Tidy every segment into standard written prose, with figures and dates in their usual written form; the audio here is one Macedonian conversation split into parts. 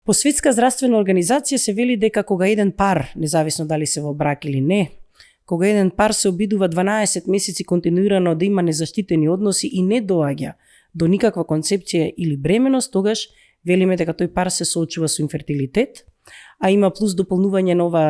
По Светска здравствена организација се вели дека кога еден пар, независно дали се во брак или не, кога еден пар се обидува 12 месеци континуирано да има незаштитени односи и не доаѓа до никаква концепција или бременост, тогаш велиме дека тој пар се соочува со инфертилитет, а има плюс дополнување на ова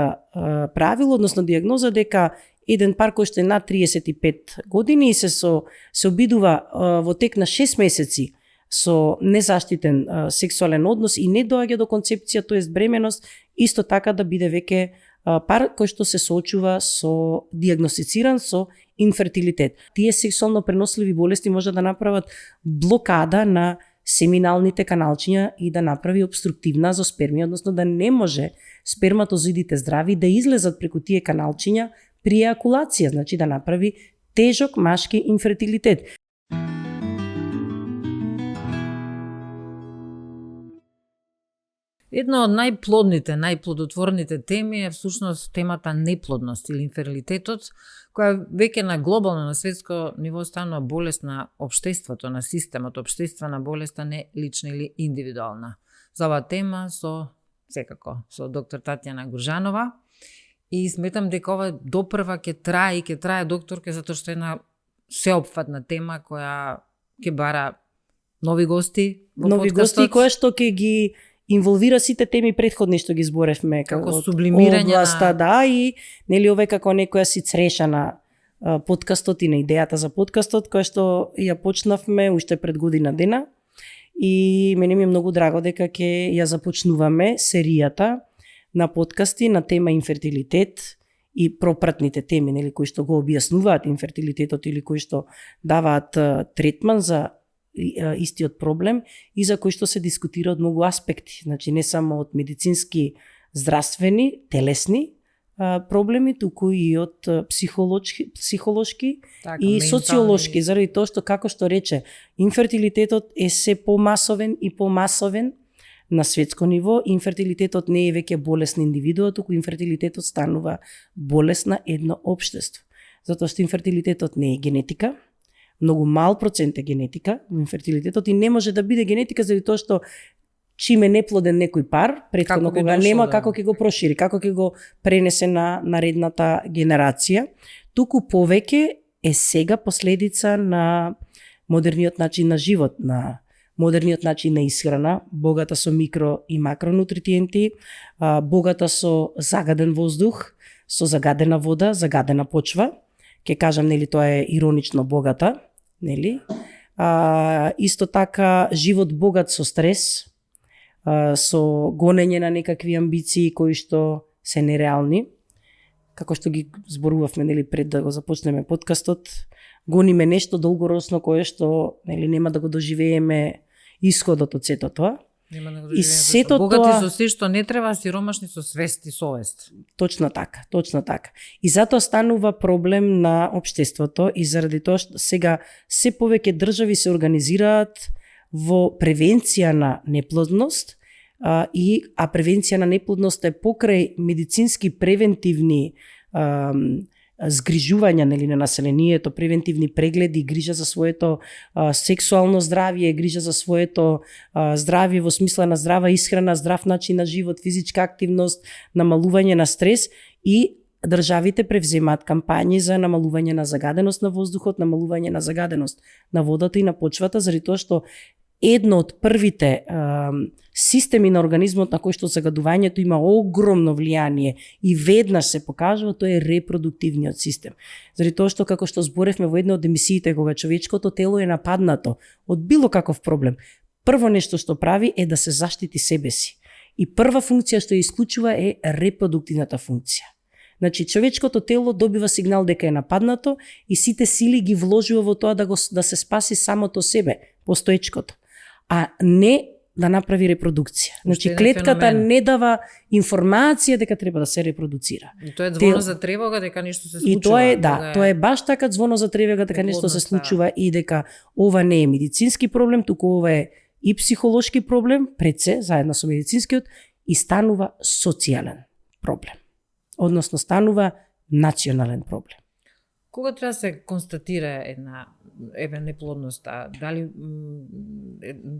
правило, односно диагноза дека еден пар кој што е над 35 години и се обидува во тек на 6 месеци со незаштитен сексуален однос и не доаѓа до концепција, тоест бременост, исто така да биде веќе пар кој што се соочува со диагностициран со инфертилитет. Тие сексуално преносливи болести може да направат блокада на семиналните каналчиња и да направи обструктивна зооспермија, односно да не може сперматозоидите здрави да излезат преку тие каналчиња при ејакулација, значи да направи тежок машки инфертилитет. Една од најплодните, најплодотворните теми е всушност темата неплодност или инферилитетот, која веќе на глобално, на светско ниво станува болест на општеството, на системот, општествена болест, а не лична или индивидуална. За оваа тема со доктор Татјана Гуржанова и сметам дека ова допрва ќе трае докторке, затоа што е една сеопфатна тема која ќе бара нови гости во подкастот. Која што ќе ги инволвира сите теми претходни што ги зборевме како сублимирање областа, да, и нели ова како некоја си цреша на подкастот и на идејата за подкастот која што ја почнавме уште пред година дена и мене ми е многу драго дека ќе ја започнуваме серијата на подкасти на тема инфертилитет и пропратните теми, нели, кои што го објаснуваат инфертилитетот или кои што даваат третман за истиот проблем и за кој што се дискутира од многу аспекти, значи не само од медицински, здравствени, телесни проблеми, туку и од психолошки и социолошки, заради тоа што како што рече, инфертилитетот е се помасовен и помасовен на светско ниво. Инфертилитетот не е веќе болест на индивидуот, туку инфертилитетот станува болест на едно општество. Затоа што инфертилитетот не е генетика, многу мал процент е генетика во инфертилитетот и не може да биде генетика заради тоа што чим е неплоден некој пар, претходно кога нема, како ќе го прошири, како ќе го пренесе на наредната генерација, туку повеќе е сега последица на модерниот начин на живот, на модерниот начин на исхрана, богата со микро и макронутриенти, богата со загаден воздух, со загадена вода, загадена почва. Ке кажам, нели, тоа е иронично богата, нели? Исто така живот богат со стрес, со гонење на некакви амбиции кои што се нереални. Како што ги зборувавме, нели, пред да го започнеме подкастот, гониме нешто долгоросно кое што, нели, нема да го доживееме исходот од сето тоа. И сето богати со се што не треба, сиромашни со свест и совест. Точно така, точно така. И затоа станува проблем на општеството и заради тоа што сега се повеќе држави се организираат во превенција на неплодност, а превенција на неплодност е покрај медицински превентивни згрижувања, нели, на населението, превентивни прегледи, грижа за своето сексуално здравје, грижа за своето здравје во смисла на здрава исхрана, здрав начин на живот, физичка активност, намалување на стрес и државите превземаат кампањи за намалување на загаденост на воздухот, намалување на загаденост на водата и на почвата, заради тоа што едно од првите системи на организмот на кој што загадувањето има огромно влијание и веднаш се покажува, тоа е репродуктивниот систем. Заради тоа што, како што зборевме во една од емисиите, кога човечкото тело е нападнато од било каков проблем, прво нешто што прави е да се заштити себе си. И прва функција што ја исклучува е репродуктивната функција. Значи, човечкото тело добива сигнал дека е нападнато и сите сили ги вложува во тоа да се спаси самото себе, постоечкото, а не да направи репродукција. Значи, клетката не дава информација дека треба да се репродуцира. И тоа е звоно за тревога дека нешто се случува. И тоа е, да, тоа е баш така звоно за тревога дека нешто се случува и дека ова не е медицински проблем, туку ова е и психолошки проблем, пред се, заедно со медицинскиот, и станува социјален проблем. Односно, станува национален проблем. Кога треба да се констатира една неплодноста? Дали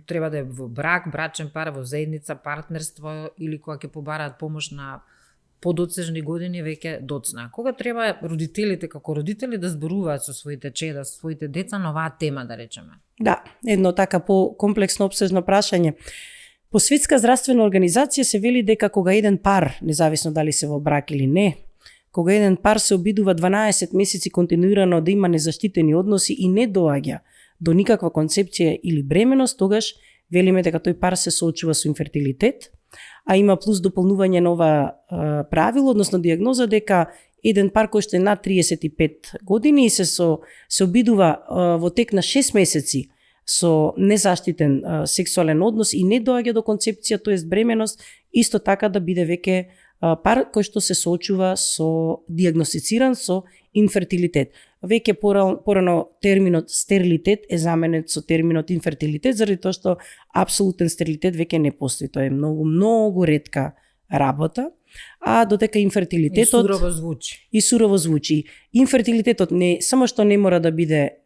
треба да е во брак, брачен пар, во заедница, партнерство, или кога ќе побараат помош на подоцежни години веќе доцна? Кога треба родителите како родители да зборуваат со своите чеда, со своите деца на оваа тема, да речеме? Да, едно така по-комплексно обсежно прашање. По Светска здравствена организација се вели дека кога еден пар, независно дали се во брак или не, кога еден пар се обидува 12 месеци континуирано да има незаштитени односи и не доаѓа до никаква концепција или бременост, тогаш велиме дека тој пар се соочува со инфертилитет, а има плюс дополнување на ова правило, односно диагноза дека еден пар кој што е над 35 години и се обидува во тек на 6 месеци со незаштитен сексуален однос и не доаѓа до концепција, тоест бременост, исто така да биде веќе пар кој што се соочува со диагностициран со инфертилитет. Веќе порано терминот стерилитет е заменет со терминот инфертилитет, заради тоа што апсолутен стерилитет веќе не постои. Тоа е многу ретка работа, а додека инфертилитетот и сурово звучи. Инфертилитетот не само што не мора да биде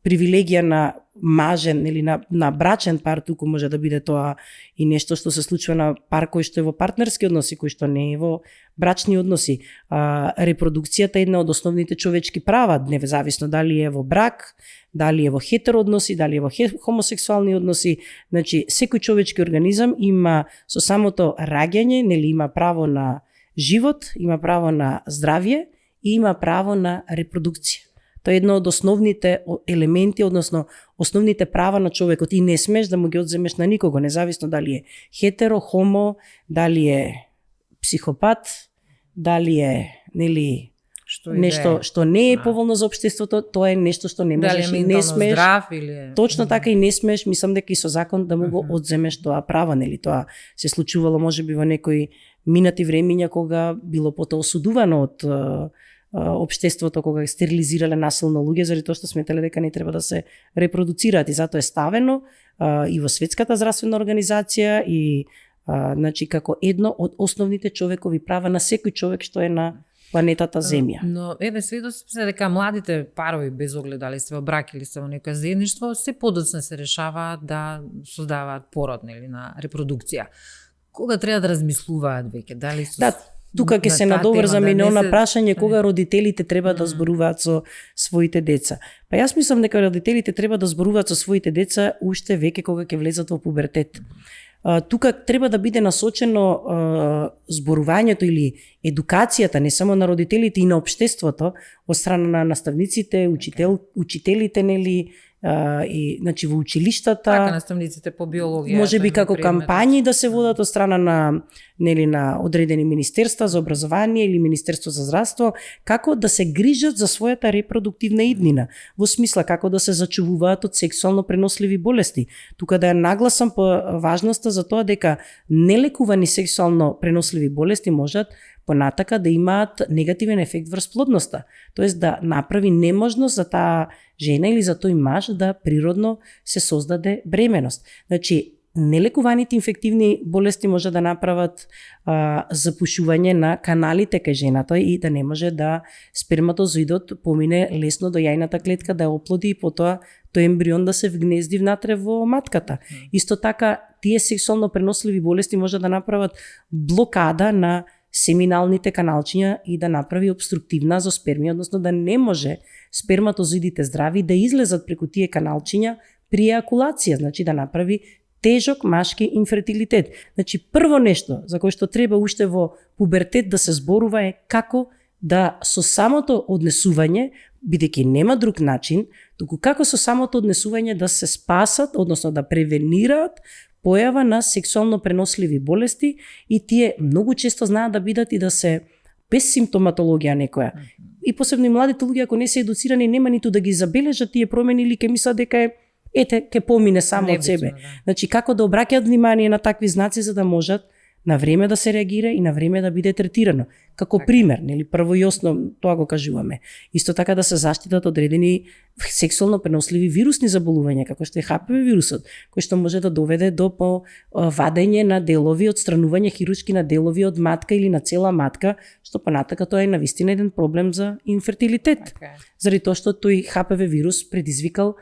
привилегија на мажен или на брачен пар, туку може да биде тоа и нешто што се случува на пар кој што е во партнерски односи, кој што не е во брачни односи. Репродукцијата е една од основните човечки права, независно дали е во брак, дали е во хетероодноси, дали е во хомосексуални односи. Значи, секој човечки организам има со самото раѓање, нели има право на живот, има право на здравје и има право на репродукција. Тоа е едно од основните елементи, односно основните права на човекот и не смеш да му ги одземеш на никого, независно дали е хетеро, хомо, дали е психопат, дали е нели нешто што не е поволно за општеството, тоа е нешто што не можеш и не смеш. Здрав или Точно така и не смеш, мислам дека и со закон да му го одземеш тоа право, нели? Тоа се случувало можеби во некои минати времиња кога било потоа осудувано од општеството, кога стерилизирале насилно луѓе, заради тоа што сметале дека не треба да се репродуцираат, и затоа е ставено и во Светската здравствена организација и значи како едно од основните човекови права на секој човек што е на планетата Земја. Но сведоци се дека младите парови без оглед дали се во брак или се во некој заедништво се подоцна се решаваат да создаваат пород, нели, на репродукција. Кога треба да размислуваат веќе дали со Тука ќе се надоврзам и на она прашање кога родителите треба да зборуваат со своите деца. Па јас мислам дека родителите треба да зборуваат со своите деца уште веќе кога ќе влезат во пубертет. Тука треба да биде насочено зборувањето или едукацијата не само на родителите и на општеството од страна на наставниците, учителите, нели, и значи во училиштата, така наставниците по биологија, можеби како кампањи да се водат од страна на нели на одредени министерства за образование или Министерство за здравство, како да се грижат за својата репродуктивна иднина, во смисла како да се зачувуваат од сексуално преносливи болести. Тука да ја нагласам по важноста за тоа дека нелекувани сексуално преносливи болести можат понатака да имаат негативен ефект врз плодноста. Тоест да направи неможност за таа жена или за тој маж да природно се создаде бременост. Значи, нелекуваните инфективни болести може да направат запушување на каналите кај жената и да не може да сперматозоидот помине лесно до јајната клетка, да ја оплоди и потоа тој ембрион да се вгнезди внатре во матката. Исто така, тие сексуално преносливи болести може да направат блокада на семиналните каналчиња и да направи обструктивна зооспермија, односно да не може сперматозоидите здрави да излезат преку тие каналчиња при ејакулација, значи да направи тежок машки инфертилитет. Значи прво нешто за кое што треба уште во пубертет да се зборува е како да со самото однесување, бидејќи нема друг начин, туку како со самото однесување да се спасат, односно да превенираат појава на сексуално преносливи болести, и тие многу често знаат да бидат и да се без симптоматологија некоја. И посебно и младите луѓе ако не се едуцирани нема ниту да ги забележат тие промени или ќе мислат дека ќе помине само од себе. Да. Значи како да обраќаат внимание на такви знаци за да можат на време да се реагира и на време да биде третирано. Како пример, нели, прво и основно тоа го кажуваме. Исто така да се заштитат одредени сексуално преносливи вирусни заболувања, како што е HPV вирусот, кој што може да доведе до вадење на делови, одстранување хируршки на делови од матка или на цела матка, што понатака тоа е навистина еден проблем за инфертилитет. Заради тоа што тој HPV вирус предизвикал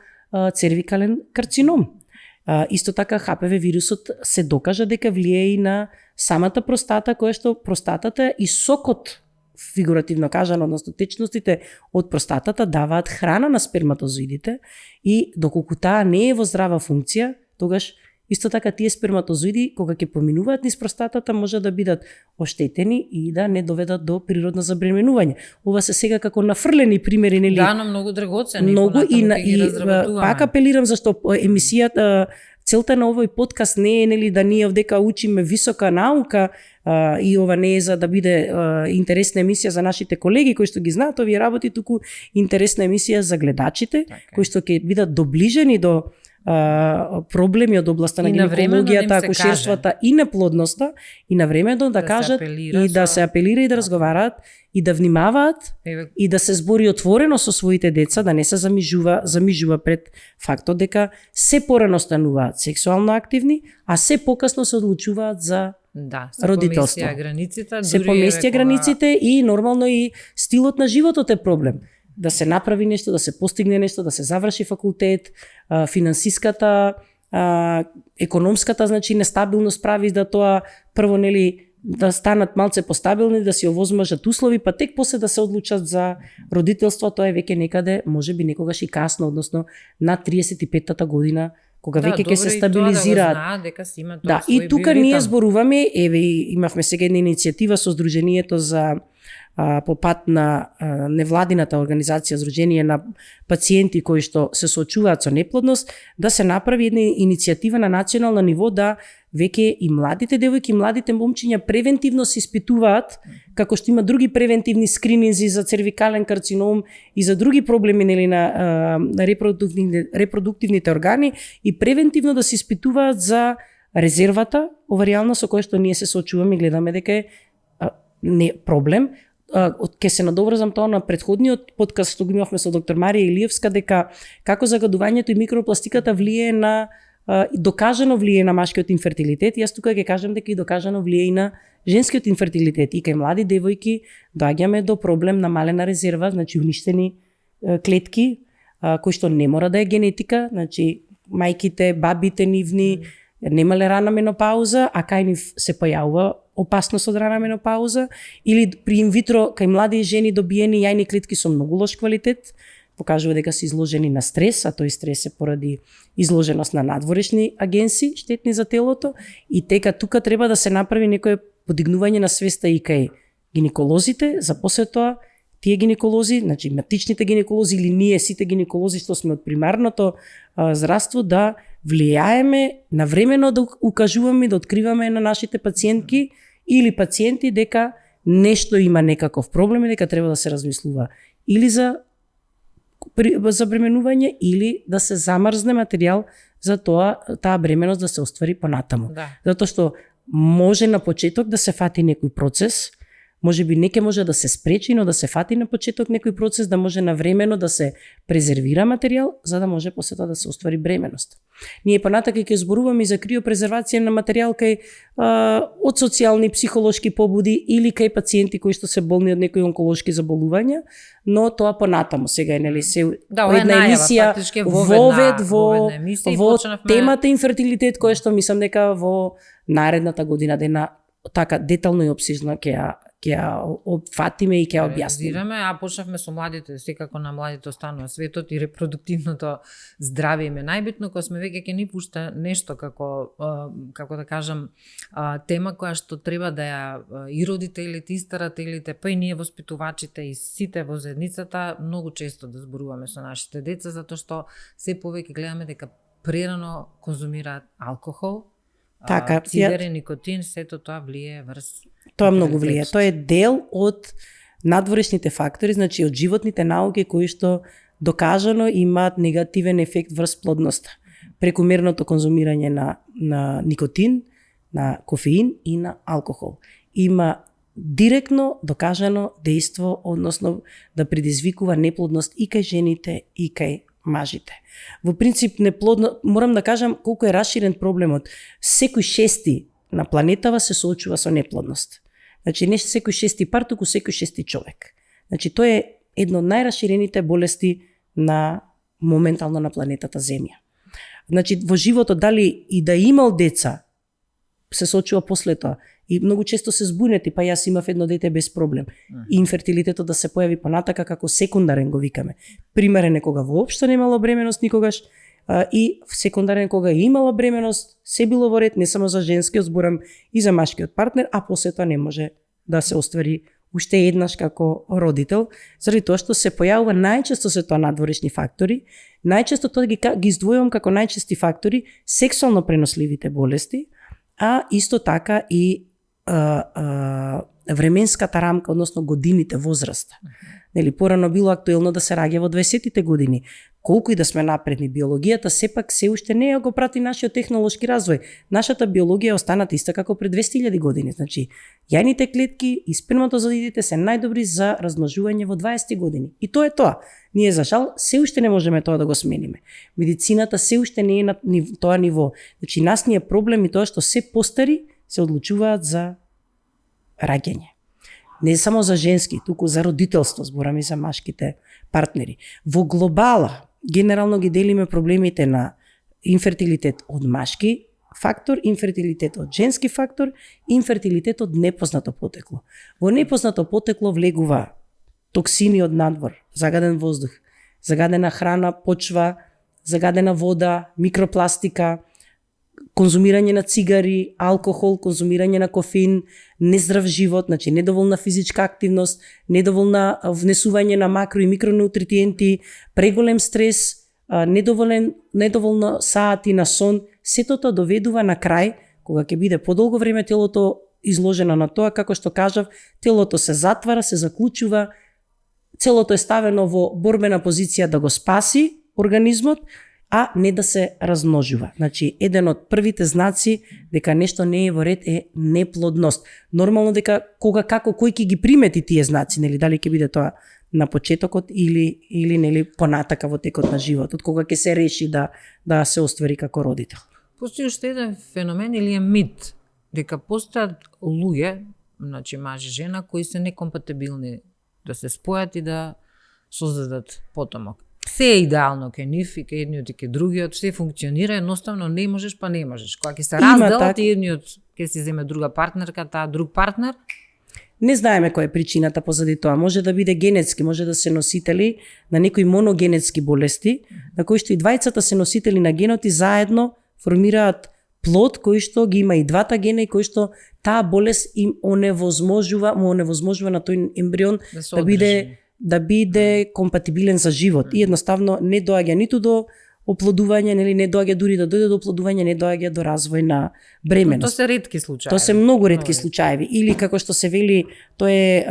цервикален карцином. Исто така HPV вирусот се докажа дека влијае и на самата простата, која што простатата и сокот, фигуративно кажано, односно течностите од простатата даваат храна на сперматозоидите и доколку таа не е во здрава функција, тогаш исто така тие сперматозоиди кога ќе поминуваат низ простатата може да бидат оштетени и да не доведат до природно забременување. Ова се сега како нафрлени примери, нели? Да, но многу драгоцени. Многу и пак апелирам зашто емисијата, целта на овој подкаст не е, нели, да ние овдека учиме висока наука и ова не е за да биде интересна емисија за нашите колеги кои што ги знаат овие работи, туку интересна емисија за гледачите кои што ќе бидат доближени до проблеми од областа на гинекологијата, акушерството и неплодноста и на времето да кажат и да се апелира и да разговараат и да внимаваат и да се збори отворено со своите деца, да не се замижува пред фактот дека се порано стануваат сексуално активни, а се покасно се одлучуваат за родителство. Се поместија границите и нормално и стилот на животот е проблем. Да се направи нешто, да се постигне нешто, да се заврши факултет, финансиската, економската, значи нестабилност прави да тоа прво, нели, да станат малце постабилни, да си овозможат услови, па тек после да се одлучат за родителство, тоа е веќе некаде, можеби некогаш и касно, односно на 35-та година, кога веќе ќе се стабилизираат. И тука ние зборуваме, еве имавме сега една иницијатива со Сдруженијето за по пат на невладината организација Сдружение на пациенти кои што се соочуваат со неплодност, да се направи една иницијатива на национално ниво да веќе и младите девојки и младите момчиња превентивно се испитуваат, како што има други превентивни скрининзи за цервикален карцином и за други проблеми, нели, на репродуктивните органи, и превентивно да се испитуваат за резервата оваријална со која што ние се соочуваме и гледаме дека е не проблем. Ке се надоврзам тоа на претходниот подкаст што го имавме со доктор Марија Илиевска, дека како загадувањето и микропластиката влијае на докажано влијае на машкиот инфертилитет. Јас тука ќе кажам дека и докажано влијае и на женскиот инфертилитет. И кај млади девојки доаѓаме до проблем на малена резерва, значи уништени клетки, кои што не мора да е генетика, значи мајките, бабите нивни немале рана менопауза, а кај нив се појавува опасност од рана менопауза, или при инвитро кај млади жени добиени јајни клетки со многу лош квалитет, покажува дека се изложени на стрес, а тој стрес е поради изложеност на надворешни агенси штетни за телото, и тека тука треба да се направи некое подигнување на свеста и кај гинеколозите, за после тоа тие гинеколози, значи матичните гинеколози или ние сите гинеколози што сме од примарното здравство, да влијаеме навремено, да укажуваме, да откриваме на нашите пациентки или пациенти дека нешто има некаков проблем и дека треба да се размислува или за бременување или да се замрзне материјал за таа бременост да се оствари понатаму. Затоа што може на почеток да се фати некој процес, може би не ќе може да се спречи, но да се фати на почеток некој процес, да може навремено да се презервира материјал, за да може после тоа да се оствари бременост. Ние понатака ќе зборуваме и за криопрезервација на материјал кај од социјални и психолошки побуди или кај пациенти кои што се болни од некои онколошки заболувања, но тоа понатаму сега е, нели, се една емисија во темата инфертилитет, која што мислам дека во наредната година дена така детално и опсежно ќе опфатиме и ќе објасниме. А почнавме со младите, секако на младите останува светот и репродуктивното здравје им е најбитно, кога сме веќе ќе ни пушта нешто како да кажам тема која што треба да ја и родителите, и старателите, па и ние воспитувачите и сите во заедницата многу често да зборуваме со нашите деца, затоа што се повеќе гледаме дека прерано конзумираат алкохол, цигари, никотин, сето тоа влијае врз. Тоа многу влијае. Тоа е дел од надворешните фактори, значи од животните науки кои што докажано имаат негативен ефект врз плодноста. Прекумерното конзумирање на никотин, на кофеин и на алкохол. Има директно докажано дејство, односно да предизвикува неплодност и кај жените и кај мажите. Во принцип, морам да кажам колку е расширен проблемот. Секој шести на планетава се соочува со неплодност. Значи, не секој шести пар, туку секој шести човек. Значи, тоа е едно од најраширените болести на моментално на планетата Земја. Значи, во животот, дали и да имал деца, се соочува после тоа. И многу често се збунети, па јас имав едно дете без проблем. И инфертилитетот да се појави понатака како секундарен го викаме. Примерен е кога воопшто немало бременост никогаш, и секундарен кога е имала бременост, се било во ред, не само за женскиот, зборам и за машкиот партнер, а после тоа не може да се оствари уште еднаш како родител, заради тоа што се појавува најчесто се тоа надворешни фактори, најчесто тоа ги издвојувам како најчести фактори сексуално преносливите болести, а исто така и временската рамка, односно годините, возраста. Нели, порано било актуелно да се раѓа во 20-тите години. Колку и да сме напредни, биологијата сепак се уште не го прати нашиот технолошки развој. Нашата биологија е останата иста како пред 200.000 години. Значи, јајните клетки и сперматозоидите се најдобри за размножување во 20 години. И тоа е тоа. Ние, за жал, се уште не можеме тоа да го смениме. Медицината се уште не е на тоа ниво. Значи, нас ни е проблем и тоа што се постари се одлучуваат за раѓање. Не само за женски, туку за родителство, зборам и за машките партнери. Во глобала, генерално ги делиме проблемите на инфертилитет од машки фактор, инфертилитет од женски фактор, инфертилитет од непознато потекло. Во непознато потекло влегува токсини од надвор, загаден воздух, загадена храна, почва, загадена вода, микропластика, конзумирање на цигари, алкохол, конзумирање на кофеин, нездрав живот, значи недоволна физичка активност, недоволна внесување на макро и микронутриенти, преголем стрес, недоволно сати на сон, сето тоа доведува на крај, кога ќе биде подолго време телото изложено на тоа, како што кажав, телото се затвара, се заклучува, целото е ставено во борбена позиција да го спаси организмот, а не да се размножува. Значи, еден од првите знаци дека нешто не е во ред е неплодност. Нормално дека кој ќе ги примети тие знаци, нели, дали ќе биде тоа на почетокот или нели понатака во текот на животот, кога ќе се реши да се оствари како родител. Постои уште еден феномен или е мит дека постојат луѓе, значи маж и жена, кои се некомпатибилни да се спојат и да создадат потомок. Се е идеално кај нив и кај едниот и кај другиот, се функционира, едноставно не можеш па не можеш. Кога ќе се разделат и едниот ќе си земе друга партнерка, таа друг партнер. Не знаеме која е причината позади тоа. Може да биде генетски, може да се носители на некои моногенетски болести, на кои што и двајцата се носители на генот и заедно формираат плод кој што ги има и двата гена и кој што таа болест им оневозможува на тој ембрион да биде компатибилен за живот и едноставно не доаѓа ниту до оплодување, нели, не доаѓа дури да дојде до оплодување, не доаѓа до развој на бременост. Тоа се ретки случаи. Тоа се многу ретки случаи. Или како што се вели, тоа е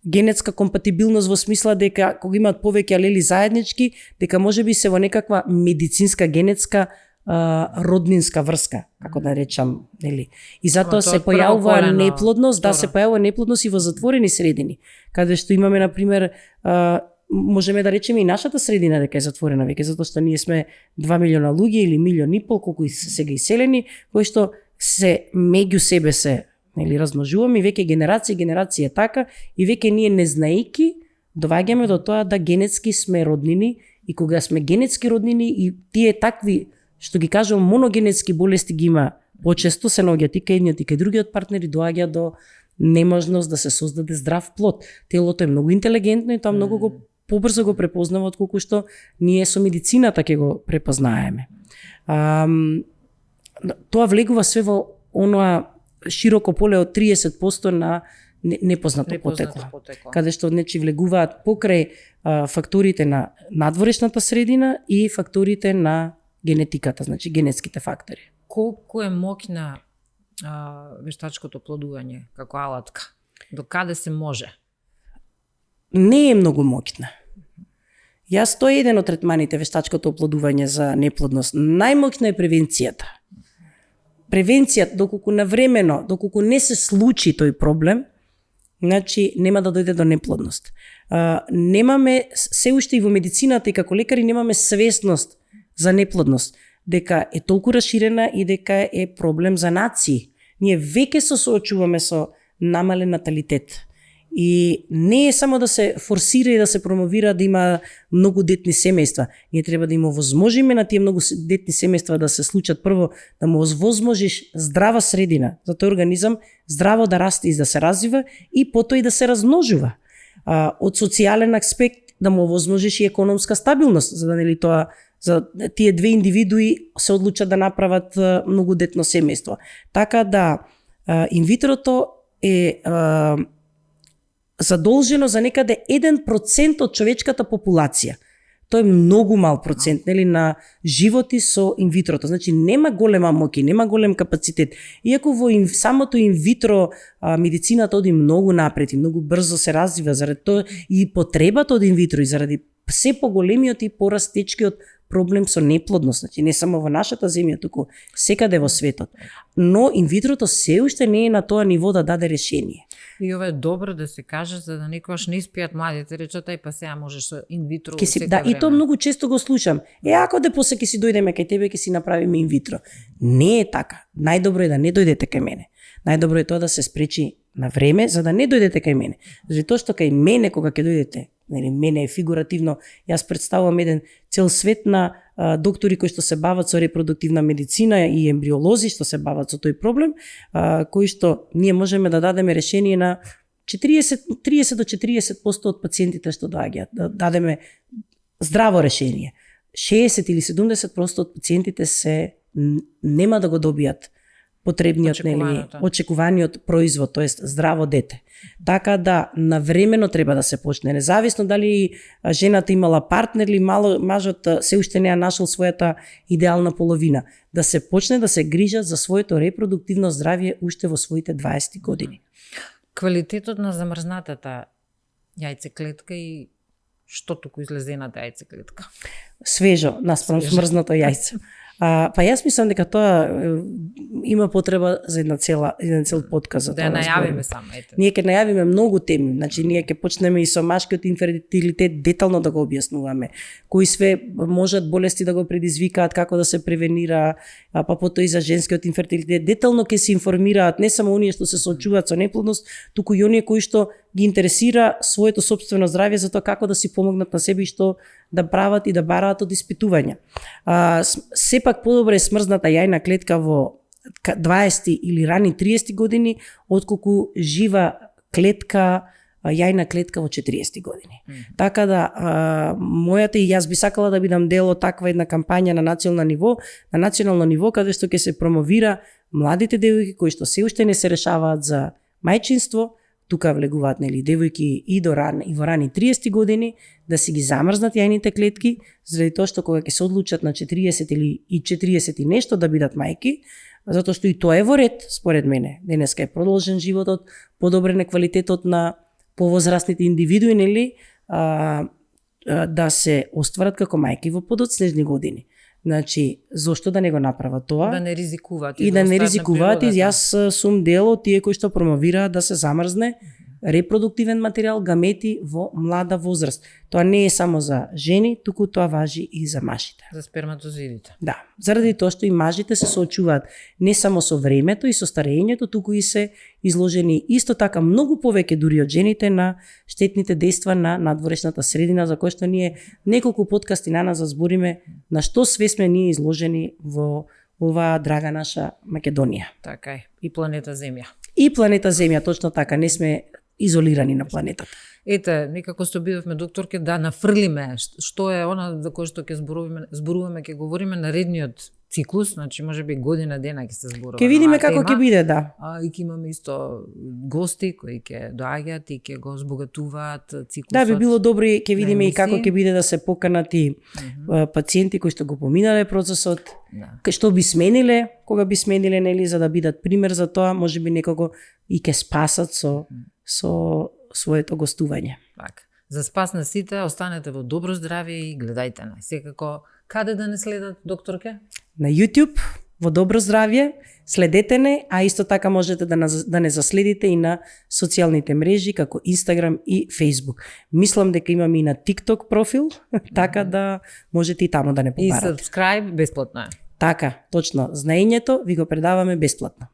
генетска компатибилност во смисла дека кога имаат повеќе алели заеднички, дека можеби се во некаква медицинска генетска роднинска врска, како да речам, нели. И затоа се појавува неплодност, се појавува неплодност и во затворени средини, каде што имаме на пример можеме да речеме и нашата средина дека е затворена веќе, затоа што ние сме 2 милиона луѓе или 1,5 милион, колку се сега иселени, кои што се меѓу себе се, нели, размножуваме и веќе генерација е така и веќе ние не знаејќи доаѓаме до тоа да генетски сме роднини и кога сме генетски роднини и тие такви што ги кажувам моногенетски болести ги има почесто, се наоѓаат и кај едниот и кај другиот партнер и доаѓа до неможност да се создаде здрав плод. Телото е многу интелигентно и тоа многу побрзо го препознава отколку што ние со медицината ќе го препознаеме. Тоа влегува све во оноа широко поле од 30% на непознато потекло. Каде што влегуваат покрај факторите на надворешната средина и факторите на генетиката, значи генетските фактори. Колку е моќна вештачкото плодување како алатка? До каде се може? Не е многу моќна. Јас тоа е еден од третманите вештачкото оплодување за неплодност. Најмоќна е превенцијата. превенцијата, доколку навремено, доколку не се случи тој проблем, значи нема да дојде до неплодност. Немаме, се уште и во медицината и како лекари немаме свесност за неплодност, дека е толку расширена и дека е проблем за нации. Ние веќе се соочуваме со намален наталитет. И не е само да се форсира и да се промовира да има многу детни семејства. Ние треба да им овозможиме на тие многу детни семејства да се случат. Прво, да му овозможиш здрава средина за тој организам, здраво да расте и да се развива и потоа и да се размножува. Од социјален аспект да му овозможиш и економска стабилност, за да нели тоа за тие две индивидуи се одлучат да направат многудетно семејство. Така да инвитрото е задолжено за некаде 1% од човечката популација. Тоа е многу мал процент, нели, на животи со инвитрото. Значи нема голема моќ, нема голем капацитет. Иако во самото инвитро медицината оди многу напред и многу брзо се развива, заради тоа и потребата од инвитро и заради се поголемиот и порастечкиот проблем со неплодност, значи не само во нашата земја, туку секаде во светот. Но инвитрото се уште не е на тоа ниво да даде решение. И ова е добро да се каже, за да некојаш не испијат младите, речат ај па сега можеш со инвитро секој да, време. И тоа многу често го слушам. Ако де после ќе си дојдеме кај тебе, ќе си направиме инвитро. Не е така. Најдобро е да не дојдете кај мене. Најдобро е тоа да се спречи на време, за да не дојдете кај мене. Затоа што кај мене кога ќе дојдете, нели, мене е фигуративно, јас представувам еден цел свет на доктори кои што се бават со репродуктивна медицина и ембриолози што се бават со тој проблем, кои што ние можеме да дадеме решение на 30 до 40% од пациентите што доаѓаат, да дадеме здраво решение. 60 или 70% од пациентите нема да го добијат потребниот, очекуваниот производ, тоест здраво дете. Така да навремено треба да се почне, независно дали жената имала партнер или мажот се уште не ја нашол својата идеална половина, да се почне да се грижат за своето репродуктивно здравје уште во своите 20 години. Квалитетот на замрзнатата јајцеклетка и што туку излезената јајцеклетка? Свежо, наспрем смрзнато јајце. Па јас мислам дека тоа има потреба за еден цел подкаст за да тоа. Да најавиме само, ете. Ние ќе најавиме многу теми, значи ние ќе почнеме и со машкиот инфертилитет детално да го објаснуваме, кои све можат болести да го предизвикаат, како да се превенира, па потоа и за женскиот инфертилитет. Детално ќе се информираат не само оние што се соочуваат со неплодност, туку и оние кои што ги интересира своето сопствено здравје за тоа како да си помогнат на себе и што да прават и да бараат од испитувања. Сепак подобро е смрзната јајна клетка во 20 или рани 30 години, отколку жива клетка, јајна клетка во 40 години. Така да, мојата и јас би сакала да бидам дел од таква една кампања на национално ниво, каде што ќе се промовира младите девојки кои што се уште не се решаваат за мајчинство, тука влегуваат нели девојки и во рани 30 години, да си ги замрзнат јајните клетки, заради тоа што кога ќе се одлучат на 40 или и 40 и нешто да бидат мајки, затоа што и тоа е во ред, според мене. Денеска е продолжен животот, подобрен е квалитетот на повозрастните индивидуи, нели, да се остварат како мајки во подоцнежни години. Значи, зошто да не го направат тоа? Да не ризикуваат. И да не ризикуваат, и јас сум дел од тие кои што промовираат да се замрзне репродуктивен материјал, гамети во млада возраст. Тоа не е само за жени, туку тоа важи и за мажите. За сперматозидите. Да, заради тоа што и мажите се соочуваат не само со времето и со старењето, туку и се изложени исто така многу повеќе дури од жените на штетните дејства на надворешната средина, за кој што ние неколку подкасти на нас збориме на што све сме ние изложени во оваа драга наша Македонија. Така е, и планета Земја. И планета Земја, точно така, не сме изолирани на планетата. Ете, некако што бидовме докторке да нафрлиме што е она за кое што ќе зборуваме, ќе говориме наредниот циклус, значи можеби година дена ќе се зборува. Ќе видиме како ќе биде, да. И ќе имаме исто гости кои ќе доаѓаат и ќе го збогатуваат циклусот. Да, би било добро и ќе видиме и како ќе биде да се поканат и пациенти кои што го поминале процесот, што би смениле, кога би смениле, нели, за да бидат пример за тоа, можеби некако и ќе спасат со своето гостување. Така. За спас на сите, останете во добро здравје и гледајте нас. Секако, каде да не следат, докторке? На YouTube, во добро здравје, следете не, а исто така можете да не заследите и на социјалните мрежи како Instagram и Facebook. Мислам дека имаме и на TikTok профил, така да можете и таму да не И побарате. subscribe бесплатно е. Така, точно, знаењето ви го предаваме бесплатно.